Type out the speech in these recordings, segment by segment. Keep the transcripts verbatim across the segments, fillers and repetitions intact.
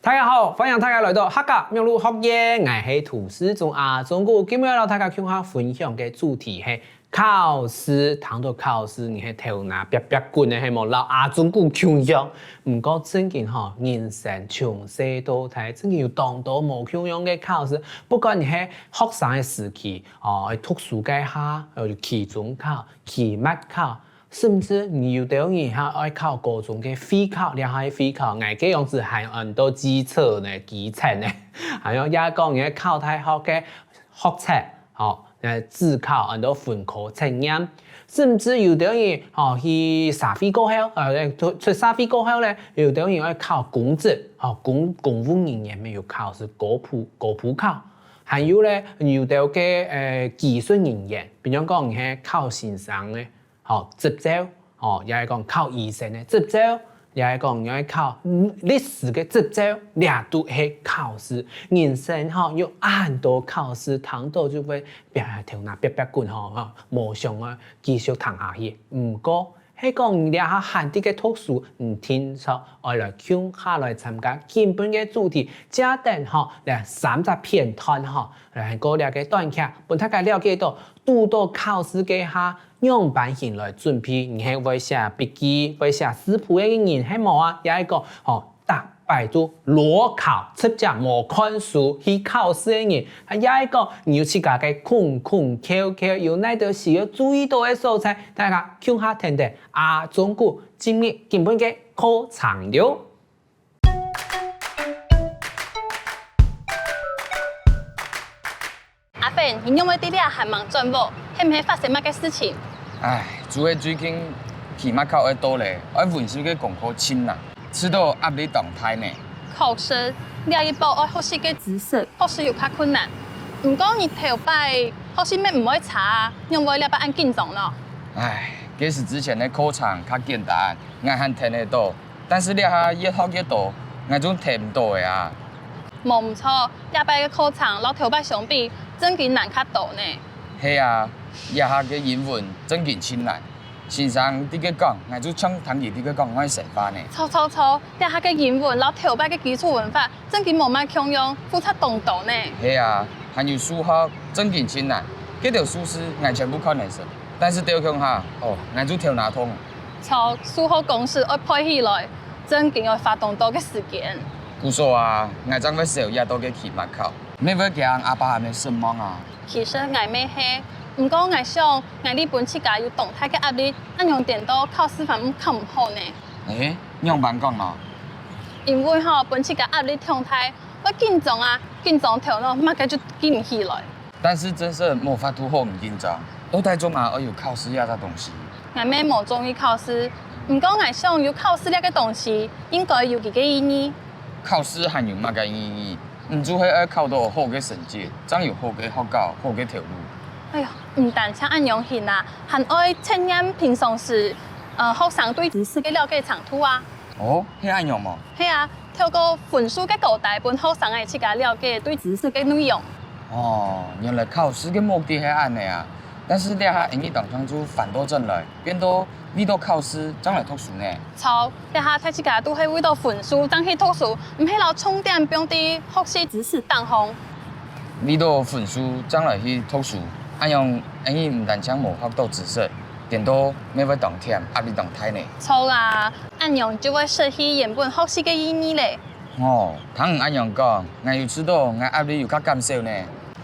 大家好，歡迎大家來到客家網路學院，𠊎係涂世忠阿忠哥。今日要摎大家共下分享个主題係考試。聽著考試，你係頭那別別滾个係無？摎阿忠哥共樣。毋過正經吼，人生從細到大，正經有當多無共樣个考試。不管你係學生个時期，哦，讀書該下，呃，期中考、期末考， 甚至你有兜人還愛考高中个會考，這下个會考，𠊎該樣時還安到基測呢、基測呢，還有也講你愛考大學个學測，吼，呃，指考安到分科測驗，甚至有兜人吼去社會過後，呃，出出社會過後咧，有兜人愛考公職，吼，公公務人員乜有考試高普高普考，還有咧有兜个呃技術人員，比如講你係考先生个， 吼，執照，吼，也係講考醫生个執照，也係講你愛考律師个執照，這都係考試。人生吼有恁多考試，聽著就會頭那別別滾吼，吼，無想愛繼續聽下去。毋過，係講這下還在該讀書，毋定著愛來共下來參加今晡个主題，接等吼，這三隻片段吼，來過這个短劇，分大家了解著，堵著考試該下 仰般形來準備？你係會寫筆記、會寫字簿个人係無啊？也係講，吼，逐擺都裸考，直接無看書去考試个人，也係講你有自家个孔孔竅竅，有哪兜需要注意著个所在，大家共下聽聽阿忠哥今日今晡个課程了。 阿芬，你仰會在這還吂轉屋？係毋係發生麼个事情？唉，就係最近期末考愛到咧，愛溫習个功課盡難，試著壓力當大呢。確實，這一波愛學習个知識，確實有較困難。毋過你頭擺學習乜毋會差啊，仰會這擺恁緊張呢？唉，該時之前个課程較簡單，𠊎還聽得著， 但是這下越學越多，𠊎就聽毋著了啊。無毋著，這擺个課程摎頭擺相比，正經難較多呢。係啊，這下个英文正經盡難。先生在該講，𠊎就像聽佢在該講外省話呢。著著著，這下个英文摎頭擺个基礎文法 正經無麼共樣，複雜當多呢。係啊，還有數學，正經盡難。該兜數字𠊎全部看得識，但是鬥共下，哦，𠊎就頭那痛。著，數學公式愛背起來，正經愛花當多个時間。故所啊，𠊎正會少這兜个期末考，乜會驚阿爸阿姆失望啊。其實𠊎乜係，毋過𠊎想，𠊎這分自家有當大个壓力，恁樣顛倒考試反而考毋好呢。誒，仰般講呢？因為吼，分自家壓力忒大， 會緊張啊，緊張頭腦麼个就記毋起來。但是真實無法度好毋緊張，到底做麼个愛有考試這隻東西？𠊎乜無中意考試，毋過𠊎想有考試這个東西，應該有佢个意義。考試還有麼个意義？毋就係愛考著好个成績，正有好个學校、好个頭路。哎喲，毋單淨恁樣形啊，還愛測驗平常時，呃，學生對知識个了解程度啊。哦，係恁樣無？係啊， 透過分數个高低分學生仔自家了解對知識个內容。哦，原來考試个目的係恁仔啊！但是這下𠊎等當像就反倒轉來，變到為著考試正來讀書呢。著，這下大自家都係為著分數正去讀書，毋係摎重點放在學習知識頂項。為著分數正來去讀書，恁樣𠊎等毋單淨無學著知識，顛倒乜會當悿，壓力當大呢。著啊， 恁樣就會失去原本學習个意義咧。哦，聽你恁樣講，𠊎有試著𠊎壓力有較減少呢。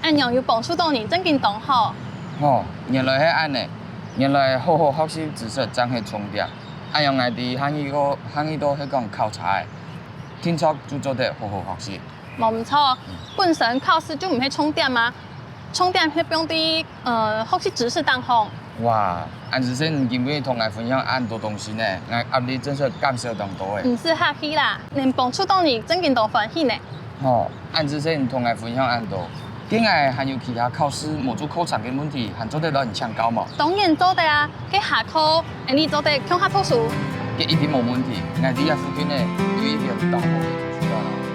恁樣有幫助著你正經當好。哦，原來係恁仔，原來好好學習知識正係重點。恁樣𠊎知下二個，下二個係講考差仔，定著就做得好好學習。無毋著，本身考試就毋係重點啊，重點係放在 呃，學習知識頂項。哇，恁仔細你今晡日同𠊎分享恁多東西呢，𠊎壓力真實減少當多欸。毋使客氣啦，能幫助著你正經當歡喜呢。吼，恁仔細你同𠊎分享恁多，該𠊎還有其他考試無做課程个問題，還做得摎你請教無？當然做得啊，該下課，𠊎等做得共下讀書。該一定無問題，𠊎知這附近呢，有一間當好个圖書館哦。